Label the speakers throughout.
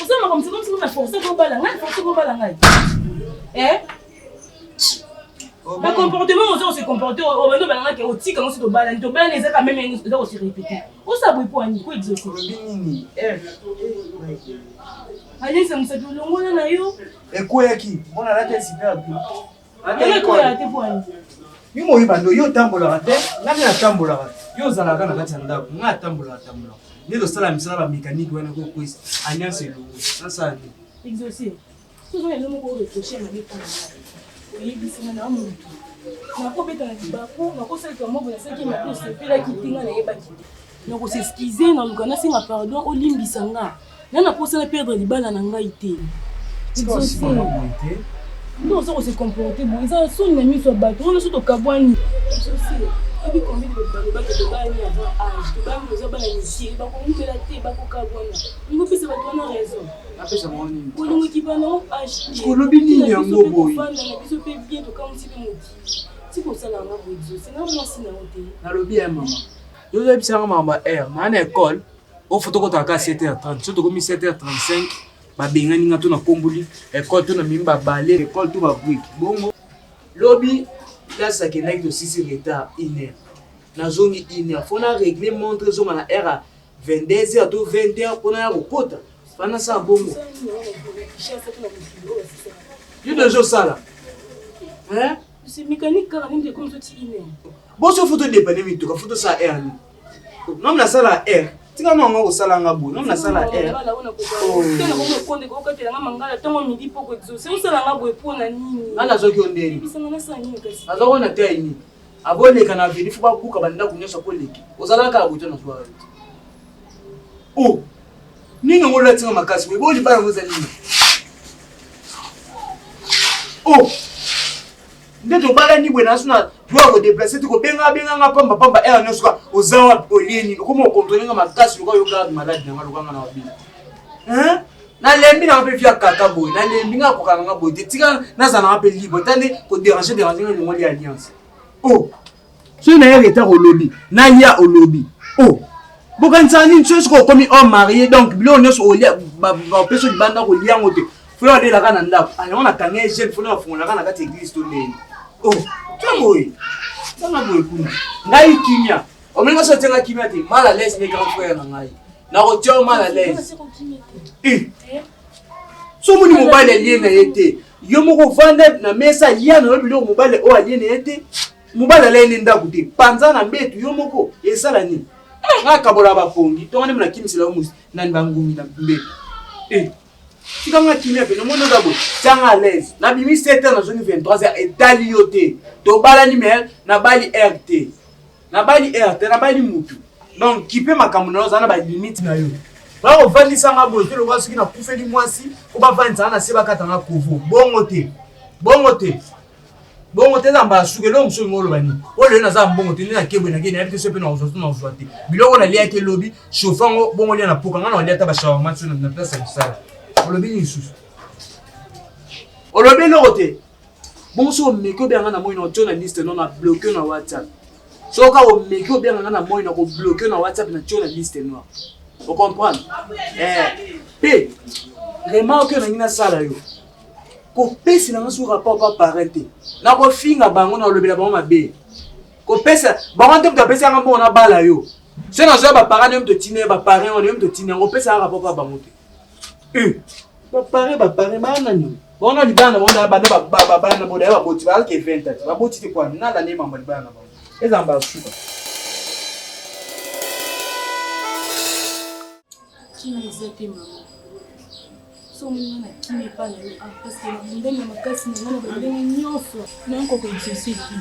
Speaker 1: Osala makambo c'est comme si na forcer kobala ngai, forcer kobala ngai. Eh? Ba comportement ozo se comporter obandi obala ngai ke otika ngo si tobalani, tobalani eza quand même eza ko se répéter. Osala boye mpo ani ko exaucer.
Speaker 2: Olobi nini? Eh.
Speaker 1: Alisa mosapi olongola na yo.
Speaker 2: Ekweyaki. Mona alati super bien.
Speaker 1: Ekweyaka te mpo ani.
Speaker 2: Yo moyiba ndo yo otambolaka te, nga nde natambolaka. Yo ozalaka na kati ya ndako, nga atambolaka tambolaka. Nde tosala misala ba mécanique wana ko kwesi alliance elongo. Nasala nini?
Speaker 1: Exaucé. Soki oza moko oreproche mabe mpo na ngai. Oyebisi nga na mutu. Nakobeta na libaku, nakosalika moko nasalaki mabe osepelaki te nga nayebaki te. Nakos'excuse, naluka nasenga pardon olimbisa nga. Nga na posa na perdre libala na ngai te. Exaucé. Nde oza ko se comporter boye eza soni na miso ya bato wana so tokabwani. Exaucé. Oyebi combien de bato balobaki tobalani avant âge, tobalani toza bana mike, bakowumela te, bakokabwana. Olingi opesa bato wana raison?
Speaker 2: Napesa bango nini?
Speaker 1: Bolingo ekipa nango âge te.
Speaker 2: Olobi nini yango boye?
Speaker 1: Kofanda na biso mpe bien tokamwisi mpe mokili. Tika osala nga boye Exaucé, nga mwasi na yo te.
Speaker 2: Nalobi ya mama. Yo oyebisa nga makambo ya heure, naa na école. O faut tokota kaka 7h30. Soki tokomi 7h35, babengani nga to nakomboli école to namemi babale école to babrike. Bongo lobi place akendaki tosisi retard 1 heure. Nazongi 1 heure. Faut na régler montre ezonga na heure ya 22h to 20h mpo naya kokota. Fa nasala bongo. Yo deja osala. Hein?
Speaker 1: C'est mécanique kaka nde ekomi so ti 1 heure.
Speaker 2: Boso faut todepane mituka, faut tosala heure nini? Ngai nasala heure. Tika na nga kosala nga boye. Ngai nasala heure. Nga nazwaki yo ndeni. Nazwaki yo na taille nini? Aboleka na avenue faut babuka bandako nyonso akoleki. Ozalaka kaka boye to nazwaka yo te. Oh! Nini yango olati nga makasi boye? Bo libala yango eza nini? Oh! Nde tobalani boye naso na droit ya kodeplace te kobenga benga nga pamba pamba heure nyonso kaka oza wapi olie nini okoma okontrole nga makasi lokola yo garde malade na nga lokola nga na wabina. Hein? Nalembi nanga mpe via kaka boye nalembi nga akokaka nga boye te tika nazala nanga mpe libre ta nde koderange derange nga elongoli alliance. Oh! Soki naye retard olobi nalia olobi oh bokanisaka nini soki soki okomi homme marié donc biloko nyonso olia bapesi libanda kolia yango te folo alelaka na ndako ah, yango nakanga ye jeune folo afungolaka na kati ya eglise to ndeni oh tia boye tanga boye kuna ngai kimia omelinga soki otianga kimia te mal à l'aise ne grand frère na ngai nakotia yo mal à l'aise eh. so omoni mobali alie na ye te yo moko ovanda na mesa lia na yo biloko mobali oyo alie na ye te Mobali alali nde ndako te, panza na mbetu yo moko esala nini? Eh! Nga kabola ba pongi, tonga nde nakimisela yo musi nani ba ngungi na mbetu. Eh! Tika nga kimia pe nomoni oza boye, tia nga à l'aise. Nabimi 7 heures nazongi 23 heures etali yo te. Tobalani mais nabali heure te. Nabali heure te, nabali mutu. Donc kipe makambo na yo oza na ba limite na yo. Ba kovandisa nga boye te lokola soki nakufeli mwasi po bavandisa nga na se bakata nga kovo. Bongo te. Bongo te. Bongo te eza mbala suka eloko mosusu olingi oloba nini? Oyo lelo naza mbongo te nde nakebwe nake nayebi te soki mpe nakozwa to nakozwa te. Biloko naliaki elobi chauffe yango bongo lia na poka ngai nakolia ata ba shawarma so na place ya mosala. Olobi nini lisusu? Olobi eloko te. Bongo soki omeki obenga ngai na moi na otio na liste no na bloque na WhatsApp. Soki kaka omeki obenga ngai na moi na ko bloque na WhatsApp na tio na liste noire. O comprendre? Eh, pe remarque oyo nangi nasala yo. Kopesela nga su rapport pa parrain te. Nakofinga bango na kolobela bango mabe. Kopesa bango nde moto apesi nga mbongo nabala yo. Soki nazwa ba parrain yo moto otindi ye ba parrain wana yo moto otindi yango opesa nga rapport pa bango te. Eh, ba parrain ba parrain ba nani? Bango na libala na bango na banda ba ba ba na boda baboti ba ke 20 ati. Baboti te kwa nala ne mamba libala na bango. Eza mbala suka.
Speaker 1: Kimia eza te mama. So omoni nga na kimi epa na yo ah parce que nabundani na makasi na nga na bandenge nyonso nayoka ko exauce te.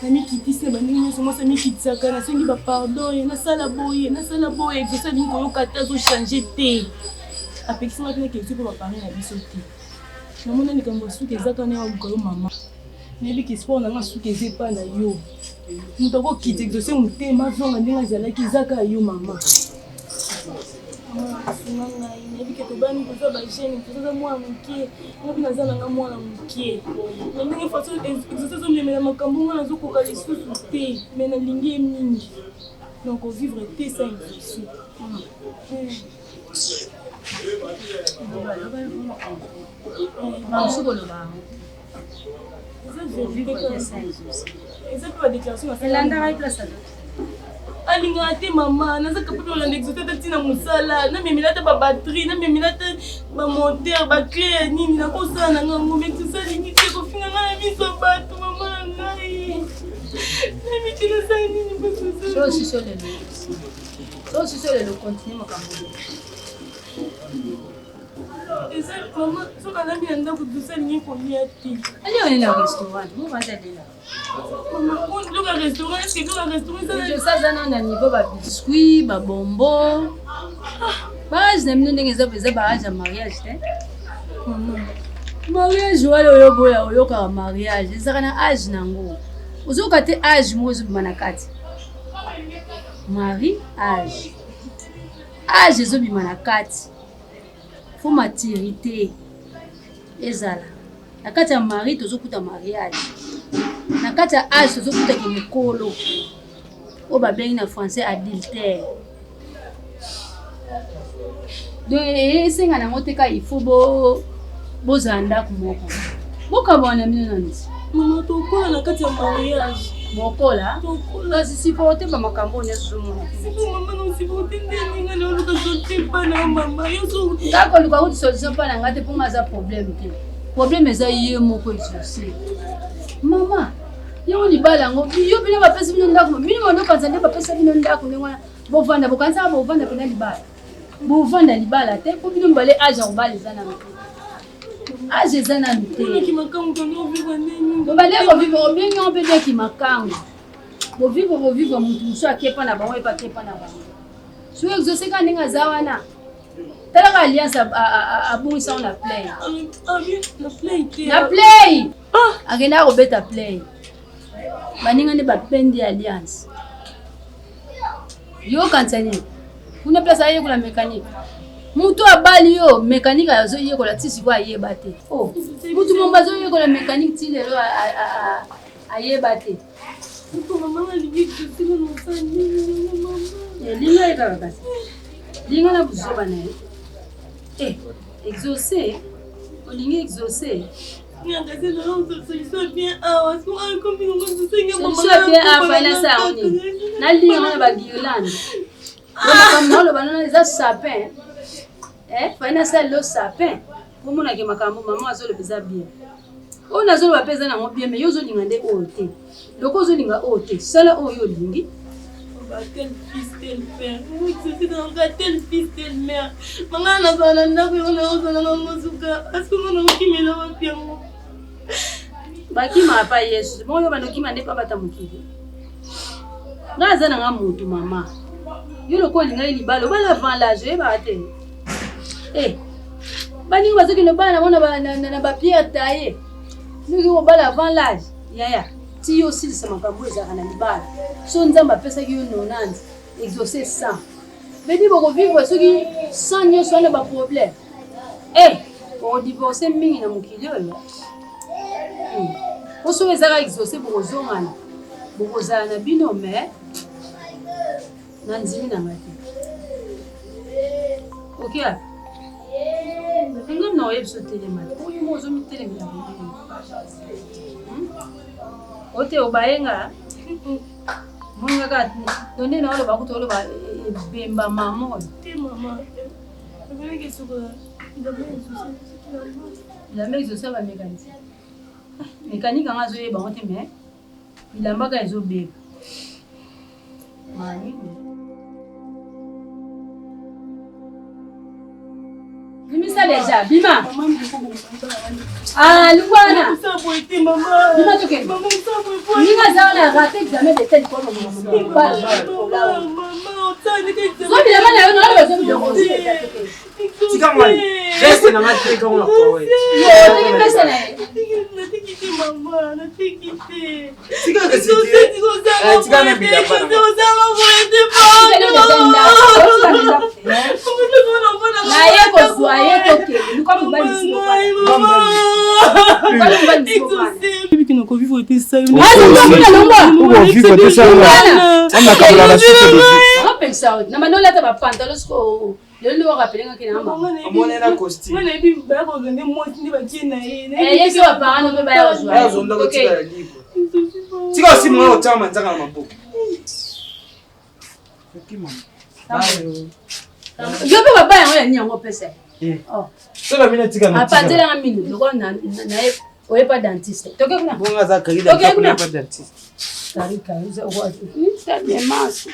Speaker 1: Namikitisi na bandenge nyonso mwasi amikitisaka nasengi ba pardon ye nasala boye nasala boye exauce alingi koyoka te azo change te. Apekisi nga mpe nake exauce mpo ba parents na biso te. Namona likambo ya suka eza kaka naya koluka yo mama. Nayebi ke espoir na nga suka eza epa na yo. Moto akokita exauce motema azonga ndenge azalaki eza kaka yo mama. Asunga ngai nayebi ke tobani toza ba jeune toza mwana moke nga mpe naza na nga mwana moke na ndenge façon exauce azomemela makambo nga nazokoka lisusu te mais nalingi ye mingi donc ovivre te sans exauce.
Speaker 3: Bamosusu koloba yango.
Speaker 1: Eza mpe badéclaration.
Speaker 3: Elandaka ye place azo.
Speaker 1: Alingaka te mama, naza capable olanda exauce ata ntina mosala, namemela ata babatterie, namemela ata bamonteur, baclé ya nini, nakosala na ngango. Mais exauce alingi te, kofinga ngai na miso ya bato. Mama na ngai, nayebi te nasala nini.
Speaker 3: So osisi lelo, so osisi lelo, continue makambo.
Speaker 1: Eza mama, soki alami na ndako, dosi alingi kolia te.
Speaker 3: Ali oye na restaurant mo baza lela.
Speaker 1: Mama, biloko ya restaurant, est-ce biloko ya restaurant eza?
Speaker 3: Josa aza nano na niveau babiscuit, babombo. Baage na bino ndenge eza, eza baage ya mariage te.
Speaker 1: Mama,
Speaker 3: mariage wana oyo boya oyokaka, mariage ezalaka na age nango. Ozoyoka te, age moko ezobima na kati mari age, age ezobima na kati. Faut maturité ezala na kati ya mari. Tozokuta mariage na kati ya age, tozokutaki mokolo oyo babengi na français adultère. Donc esenga nango te ka il faut bozala ndako moko, bokabwana na bino nanu.
Speaker 1: Mama, tokola na kati ya mariage.
Speaker 3: Bokola.
Speaker 1: Tokola.
Speaker 3: Kasi supporte bamakambo oyo nyonso ozomona.
Speaker 1: Siko mama, na osupporte ndeni? Nga na oluka solution epa na mama yo so.
Speaker 3: Nga koluka kuti solution mpa na nga te, mpo nga aza problème te. Problème eza ye moko exauce. Mama, yango libala yango, yo bino bapesi bino ndako, bino bandokanisa nde bapesa bino ndako ndenge wana bovanda, bokanisaka bovanda mpena libala. Bovanda libala te, mpo bino mibale age ya kobala eza nanu te, age eza nanu te.
Speaker 1: Oleki makambo kando ovivre ndeni?
Speaker 3: Bobande kovivre, obengi yango mpe beki makango. Bovivre, bovivre, motu mosusu akepa na bango, epa akepa na bango. Soki exauce kaka ndenge aza wana, talaka alliance abungisa yango na play.
Speaker 1: Na play te.
Speaker 3: Na play akendaka kobeta play, baninga nde bapendi alliance. Yo kanisa nini kuna place ayekola mécanique? Motu abali yo mécanique, azoyekola ti sikoyo ayeba te. Oh, motu momba azoyekola mécanique ti lelo ayeba te.
Speaker 1: Mama, alingi exauce, nga na osala nini, mama?
Speaker 3: Linga ye kaka, kasi linga na buzoba na ye. Eh, exauce, olingi exauce.
Speaker 1: Solution bien awa, akomi nango.
Speaker 3: Solution bien awa, fai nasala yango nini? Nalinga wana baguirlande, makambo naoloba nana eza sapin. Fai nasala lelo sapin, omonake makambo mama azoloba eza bien. Oyo nazoloba mpe eza nango bien, mais yo ozolinga nde oyo te. Loko ozolinga oyo te, sala oyo olingi.
Speaker 1: Tel fils, tel père, tel tel fils, tel mère. Manga nazala na ndako yango, naozala nango suka aske nga nakokimela wapi yango?
Speaker 3: Bakimaka pa Yesu bongo, yo bandokima nde pa bata mokili. Nga aza nanga motu mama, yo lokola olingaki libala, obala avant l'âge, oyebaka te. Eh, baningi bazokende obala nango na bapierre taille, soki obala avant l'âge, yaya, ti yo osilisa makambo oyo ezalaka na libala. So Nzambe apesaki yo 90, exauce 100, vedi bokovivre soki 100 nyonso wana baproblème. E okodivorce mingi na mokili oyo. Po soki ezaka exauce, bokozongana, bokozala na bino, mais na ndimi na nga te. Ok, ngam na oyebi so telema te, oyo mo ozomitelemela bolenge ote obayenga moninga kaka donde na oloba kuta oloba ebemba mama oyo.
Speaker 1: Te mama, ezalaki sokola
Speaker 3: bilamba. Exauce bamécanicien, mécanique yango azoyeba yango te, mais bilamba kaka ezobeba. Manini bimisa deja, bima. Ah, lungwana, bima tokende. Ninga aza wana rate examen de tel likolo. Zo bilamba na yo, naoloba zo biloko.
Speaker 2: Tika ngai veste na ngai te, kango na kowe.
Speaker 3: Yo oteki pesa na ye.
Speaker 1: Natiki te mama, natiki te.
Speaker 2: Tika kasi te, tika na bilamba na ngai.
Speaker 1: Ozanga boye te.
Speaker 3: Na ye kozwa ye, tokende luka mobali.
Speaker 1: Bikino kovivre te.
Speaker 4: Okovivre te, sala. Wana kabola basuite de vie.
Speaker 3: Opekisa na bando olata bapantalon siko. Lelo nde orapele nga ke na mama.
Speaker 2: Omona na costume.
Speaker 1: Nga nayebi baya kozwa nde mwasi nde batie na ye.
Speaker 3: Eh, ye so baparent no mpe baya kozwa.
Speaker 2: Baya kozwa ndako tika ya libre. Tika osi mwana otyaka manzaka na maboko.
Speaker 3: Yo mpe baba yango ya nini yango opesa?
Speaker 2: Oh. Soki bamina tika na.
Speaker 3: Apanzelanga mino lokola na ye oyepa dentiste. Toke kuna.
Speaker 2: Bongo aza kari dentiste.
Speaker 3: Kari kari. Tabiemaso.